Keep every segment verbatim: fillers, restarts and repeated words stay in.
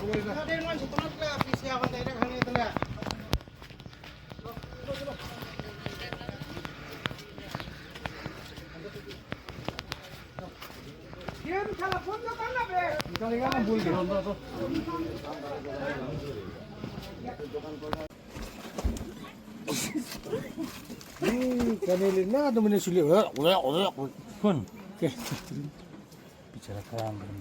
Hmm, kane le na tu mene suli. Kun. Oke. Bicara kerang kerang.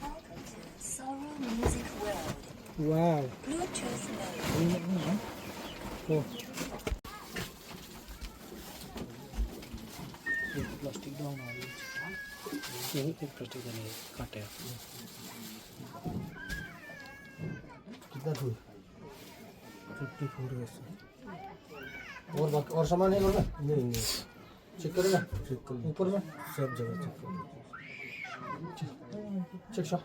Welcome to Soul Music World. Wow. Bluetooth mode. Oh. Plastic down. Plastic down. कितना दूर? फिफ्टी फोर। और बाकी, और सामान है घर में? नहीं, नहीं। चेक करें ना? चेक कर लो। ऊपर में? सब जगह चेक कर लो। चेक शॉप।